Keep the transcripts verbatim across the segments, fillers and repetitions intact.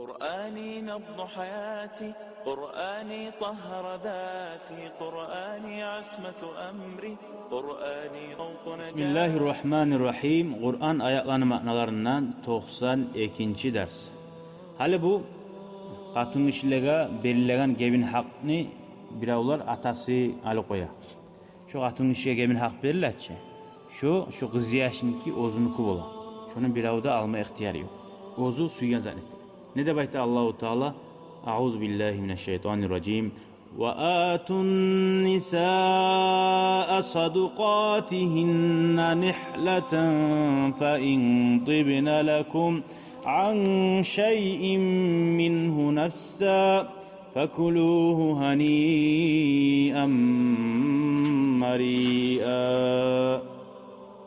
قرآني نبض حياتي، قرآني طهر ذاتي، قرآني عصمة أمري، قرآني طوق نجاتي. بسم الله الرحمن الرحيم. Къуран аятланы маъналарындан токъсан экинчи дарс. Гьали бу къатынгишилеге берилеген гебин гьакъны биревлер атасы алып къоя. Шо къатынгишиге гебин гьакъ бериле чи, шо, шо къызъяшники оьзюнюки бола. Шону бирев де алма ихтияры ёкъ. Оьзю сюйген зат эте. Не деп айта Аллагьу Таала? أعوذ بالله من الشيطان الرجيم. وآتوا النساء صدقاتهن نحلة فإن طبن لكم عن شيء منه نفسا فكلوه هنيئا مريئا.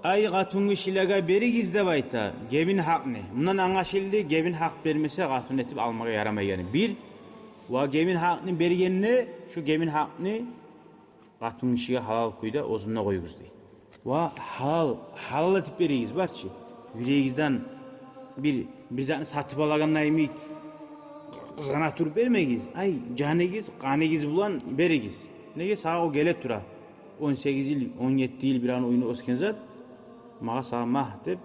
Ай, къатынгишилеге беригиз деп айта гебин гьакъны. Мундан англашылды, гебин гьакъ бермесе, къатын этип алмагъа ярамайгъаны бир. Ва гебин гьакъны бергенде, шо гебин гьакъны къатынгишиге гьалал кюйде оьзюнде къоюгъуз дей. Ва гьалал, гьалал этип беригиз, бар чы. Юрегигизден бир, бир затны сатып алагъанда йимик къызгъана туруп бермегиз. Ай, жаныгъыз, къаныгъыз булан беригиз. Неге, сагъа о геле тура. Он сегиз йыл, он етти йыл биревню уьюнде оьсген зат, магъа, сагъа магь деп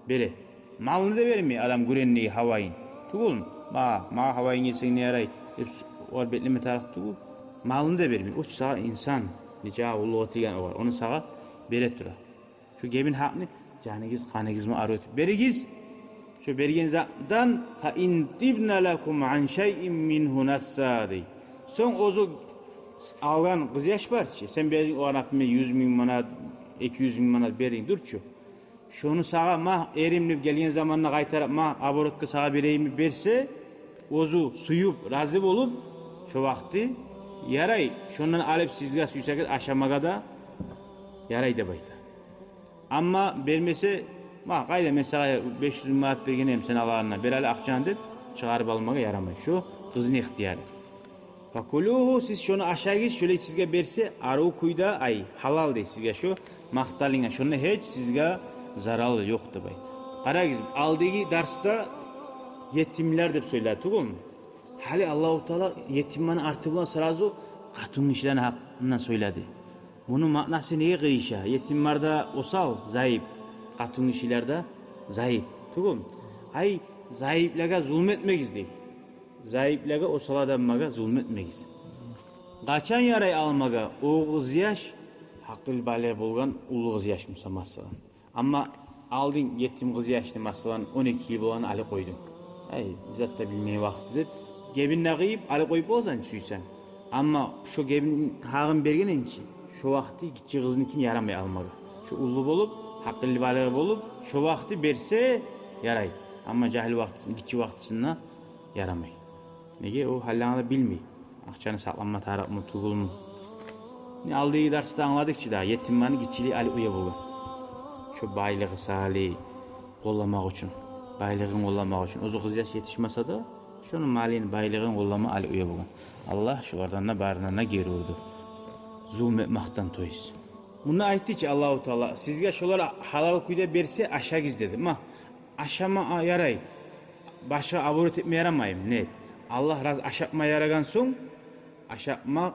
бере. Малны да бермей адам гюрендеги гьавайын. Тюгюлмю? Магъа, магъа гьавайын гелсенг не ярай деп с-, олар бетлеме тарыкъ тюгюл. Малны да бермей. О чу сагъа инсан, нече уллу этеген огъар, ону сагъа бере тура. Шо гебин гьакъны жаныгъыз, къаныгъызман арив этип беригиз. Шо берген затдан, فإن طبن لكم عن شيء منه نفسا дей. Сонг оьзю алгъан къызъяш бар чы, сен бердинг огъар, например, юз минг манат, эки юз минг манат бердинг, дюр чю. Шону сагъа, магь, эрим деп гелген заманда къайтарып, магь, оборотгъа сагъа берейим деп берсе, оьзю сююп, рази болуп, шо вакъти ярай. Шондан алып сизге сюйсегиз ашамагъа да ярай деп айта. Амма бермесе, магь, къайда, мен сагъа беш юз минг манат берген эдим сен алагъанда, бер гьали акъчаны деп чыгъарып алмагъа ярамай. Шо къызны ихтияры. فكلوه, сиз шону ашагъыз, шолай сизге берсе, арив кюйде, ай, гьалал дей сизге шо, макъталынга, шонда гьеч сизге зарал ёкъ деп айта. Къарагъыз, алдагъы дарсда етимлер деп сёйледи тюгюлмю? Гьали Аллагьу Таала етимлени арты булан сразу къатынгишилени гьакъындан сёйледи. Муну маънасы неге къыйыша? Етимлер де осал, зайып, къатынгишилер де зайып тюгюлмю? Ай, зайыплагъа зулму этмегиз дей. Зайыплагъа, осал адамлагъа зулму этмегиз. Къачан ярай алмагъа? О къызъяш гьакъыл-балигъ болгъан уллу къызъяш буса, масала. Амма алдынг етим къызъяшны, масала, он эки йыл болгъанда алып къойдунг. Ай, бир зат да билмей вакъти деп, гебин де къыйып алып къоюп боласан сюйсенг. Амма шо гебин гьакъын берген эдинг чи, шо вакъти гиччи къызныкин ярамай алмагъа. Шо уллу болуп, гьакъыллы-балигъ болуп, шо вакъти берсе ярай. Амма жагьил вакътисин-, гиччи вакътисинде ярамай. Неге? О гьалланы да билмей, акъчаны сакълама тарыкъмы, тюгюлмю. Не, алдагъы дарсда англадыкъ чы да, етимлени гиччилей алып уье болгъан. Шо байлыгъы саялы къолламакъ учун, байлыгъын къолламакъ учун. Оьзю къызъяш етишмесе де, шону малын, байлыгъын къоллама алып уье болгъан. Аллагь шолардан да, барындан да гери урду. Зулму этмекден, то есть. Мунда айтды чы Аллагьу Таала, сизге шолар гьалал кюйде берсе, ашагъыз деди. Ма, ашама, а, ярай. Башгъа оборот этме ярамаймы? Нет. Аллагь рази, ашатма ярагъан сонг, ашатма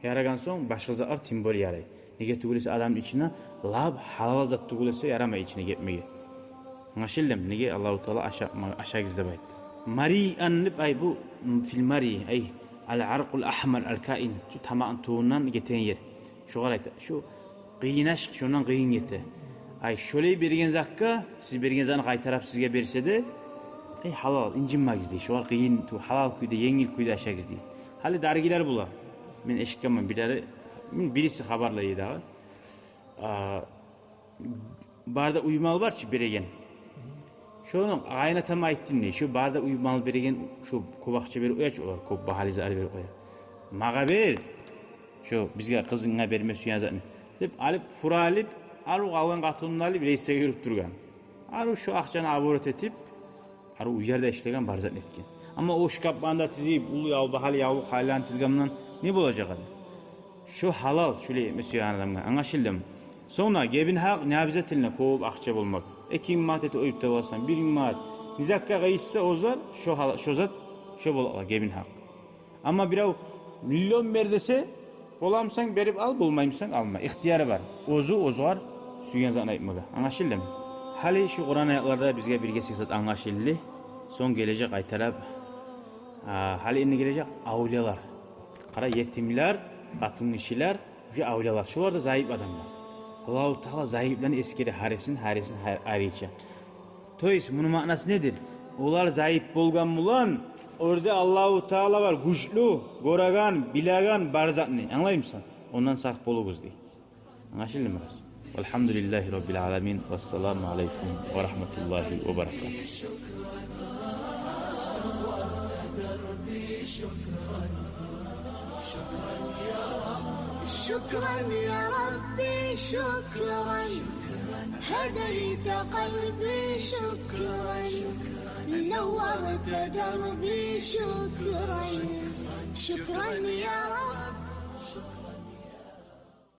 ярагъан сонг, башгъа затлар тем более ярай. Неге тюгюл эсе, адамны ичине лап гьалал зат тюгюл эсе, ярамай ичине гетмеге. Англашылдымы? Неге Аллагьу Таала ашатма, ашагъыз деп айтды. Мариан деп, ай, бу, м, في المري, ай, العرق الأحمر الكائن, шу тамакъны тюбюнден гетеген ер. Шогъар айта, шу къыйын ашыкъ, шондан къыйын гете. Ай, шолай берген затгъа, сиз берген затны къайтарып сизге берсе де, ай, гьалал, инжинмегиз дей. Шогъар къыйын ту-, гьалал кюйде, енгил кюйде ашагъыз дей. Гьали даргилер бола. Мен эшитгенмен, бирлери, мен, бириси хабарлай эди дагъы. А, бары да уьй мал бар чы береген. Шону къайнатама айтдым дей, шу бары да уьй мал береген, шу кёп акъча берип къоя чы олар, кёп багьалы затлар берип къоя. Магъа бер, шу бизге, къызынга берме сюеген затны деп, алып, фура алып, арив къалгъан къатынын алып, рейсге юрюп тургъан. Арив шу акъчаны оборот этип, арив уьйлерде ишлеген, бар затны этген. Амма о шкафланы да тизип, уллу яв-, багьалы явлукъ халиланы тизген булан не болажакъ эди? Шо гьалал, шолай этме сюеген адамгъа. Англашылдымы? Сонг да гебин гьакъ не обязательно кёп акъча болмакъ. Эки минг манат этип къоюп да боласан, бир минг манат, Не затгъа къыйышса оьзлер, шо гьал-, шо зат, шо бола гебин гьакъ. Амма бирев миллион бер десе, боламысан берип ал, болмаймысан алма. Ихтияры бар. Оьзю оьзюне сюйген затын айтмагъа. Англашылдымы? Гьали шу Къуран аятларда бизге бир гесек зат англашылды. Сонг гележек къайтарып, а, гьали энни гележек авлиялар. Къара, етимлер, къатынгишилер, уже авлиялар. Шолар да зайып адамлар. Аллагьу Таала зайыпланы эсгере гьарисин, гьарисин гьар-, айрыча. То есть, муну маънасы недир? Олар зайып болгъан булан, оьрде Аллагьу Таала бар, гючлю, гёреген, билеген бар затны. Англаймысан? Ондан сакъ болугъуз дей. Англашылдымы бираз? Валгьамдулиллагьи раббил аламин. Вассаламу алайкум ва рагьматуллагьи ва баракатугь. شكرا يا ربي، شكرا. هديت قلبي، شكرا. نورت دربي، شكرا. شكرا يا رب.